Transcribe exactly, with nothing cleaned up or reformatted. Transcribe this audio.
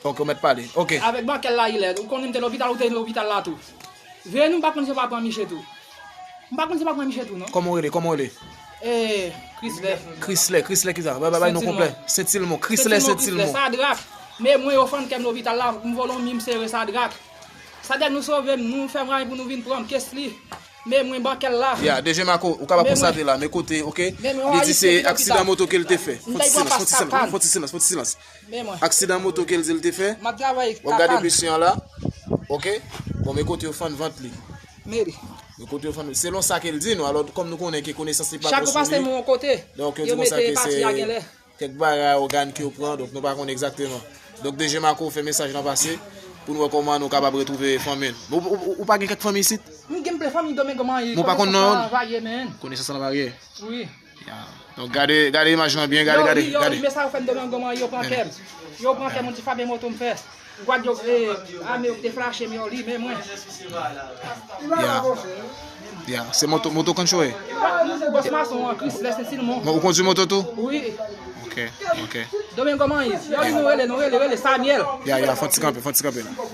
Ok, ou mèt pale. Ok. Avèk Bankèl la, ilè. Ou konnen m te lopital, ou te lopital la tou. Veye nou, m pa konn si yo pa pran miche tou. M pa konn si yo pa pran miche tou, non. Kòman w rele? Kòman w rele? Eh, Krislè. Krislè, Krislè kisa? Bay bay non konplè. Sentilmon, Krislè Sentilmon. Sadrak. Men mwen yo fann kè m lopital la, m vòlò mi m sere Sadrak. Sadrak nou sove m, nou fè mwayen pou nou vin pran m, Kesly. Men mwen Bankèl la. Ya, DG Marco, ou kapab konstate la, men kote, ok? Li di se aksidan moto ke l te fè. Fon ti silans, fon ti silans, fon ti silans, fon ti silans. Aksidan moto ke l di l te fè. W ap gade mesye an la. Ok? Bon, men kote yo fann vant li. Men kote yo fann. Selon sa ke l di nou, alò, kòm nou konnen ke konesans li pa twò sou li. Donk, yo di konsa ke se kèk bagay, ògàn ke yo pran, donk nou pa konnen egzakteman. Donk, DG Marco fè mesaj lan pase pou nou wè kòman nou kapab retwouve fanmi n. Ou, ou, ou, ou pa gen kèk fanmi isit? M gen plen fanmi Domingo Manyi. Men ou pa konn non yo? Konesans lan varye. Wi. Ya. Donk, gade, gade imaj lan byen, gade, gade, gade. Yo, men sa yo fè m Domingo Manyi, yo pran kè m. Yo pran kè m, yon ti fabe moto m fè. Gad yo, eh, ame yo te flache m yo, li, men mwen. Ya. Ya, se moto, moto Kancho e. Bòs mason an, Krislè Sentilmon. Bon, ou kondwi moto tou? Wi. Ok, ok. Domingo Manyi, yo li nou rele, nou rele, rele Samuel. Ya, ya, fon ti kanpe, fon ti kanpe la.